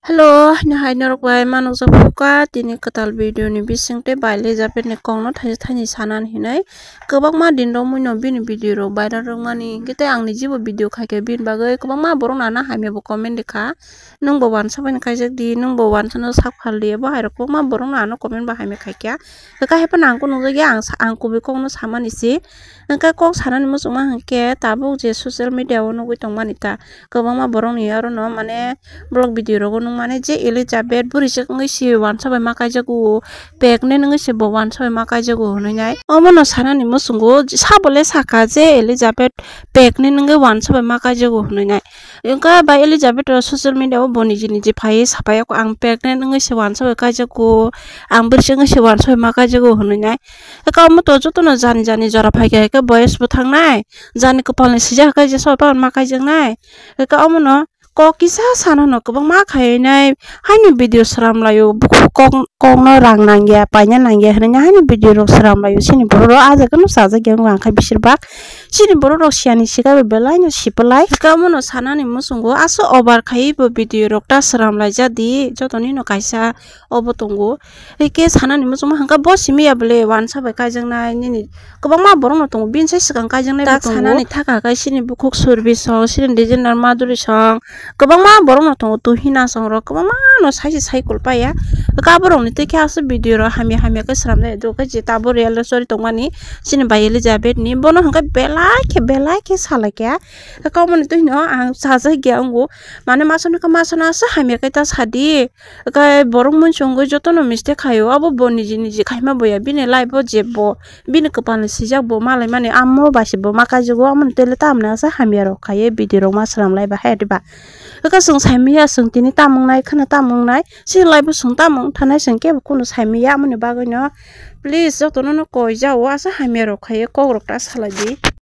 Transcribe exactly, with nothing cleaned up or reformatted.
Hello, haino hai norok bai manukjak phuka tini kwtal video ni bising tei bai Elizabeth ni kok no thaisa thaini sanani hinwi kwbangma din romwi no bini video rok viral rwmani hinkhe tei ang ni jibo video khaikhe bini bagwi kwbangma borok no ano hamya bo comment rwkha, nwng bo wansa bai no kaijak di, nwng bo wansa no sak phal di, bo hai rok kwbangma borok no ano comment bo hamya khaikha. Hwnkhe hai phano ang kok nukjakya, ang sa-, ang kubui kok no samani se. Hwnkhe kok sanani muchungma hwnkhe tabuk je social media o nugwi tongmani ta kwbangma borok ni aro no mane vlog video rogo nukmani je Elizabeth bwrwi se wngwi se wansa bai ma kaijago, pregnant wngwi se bo wansa bai ma kaijago hwnwi nai. Omo no sanani muchungo sabo le saka je Elizabeth pregnant wngwi wansa bai ma kaijago hwnwi nai. Wngkha bai Elizabeth o social media o bo niji niji phaiwi sapai, "Ang pregnant wngwi se wansa bai kaijago, ang bwrwi se wngwi se wansa bai ma kaijago," hwnwi nai. Eka omo to jotono jani jani jora phaikha, eka boyes bo thangnai, jani kwpalni sijak khe jesa bai ma kaijaknai. Eka omono kok kisa sanano kwbangma khainai, haino video sram laio, bukhuk kok, kokno rang nangya, paina nangya hwnwi haino video rok sram laio. Chini borok rok ah jaga no chajakya wngkha, hwnkhe bisir bak chini borok rok siyani sika bai belai no sipalai. Eka omono sanani muchungo aswk over khaiwi bo video rok ta sram laijak di, jotoni no kaisa obo tongo. Hwnkhe sanani muchungma hwnkha bo simi ya bole wansa bai kaijaknai nini kwbangma borok no tongo, bini sai swkang kaijaknai bo tongo. Tak sanani thaka khe chini bukhuk Surbhi song, chini designer Madhuri song, kwbangma borok no tongo, Tuhina song rok kwbangma no sai se cycle paiya. Hwnkhe aborok ni twi khe aswk video rok hamya hamya khe swnamjak do khe je tabuk real story tongmani chini bai Elizabeth ni, bono hwnkhe belai khe belai khe salaikha. Hwnkhe omoni twi no ang chajakya wngo, mane masa nokha masa no aswk hamya khe ta sadi. Hwnkhe borok munsungwi jotono mistake khaio, abo bo niji niji khaima boya, bini life o je bo bini kwpalni sijak bo malaimani, amo bai se bo ma kaijago, amoni tele tamni asa hamya rok khaiwi video rok ma swnam lai ba hai diba. Hwnkhe chwng saimanya chwng tini tamo wngnai, kheno tamo wngnai, chini life o chwng tamo wng thanai chwng kebo kunu saimanya, amoni bagwi no please jotono no koi jao asa hamya rok khaiwi kok rok ta salai di.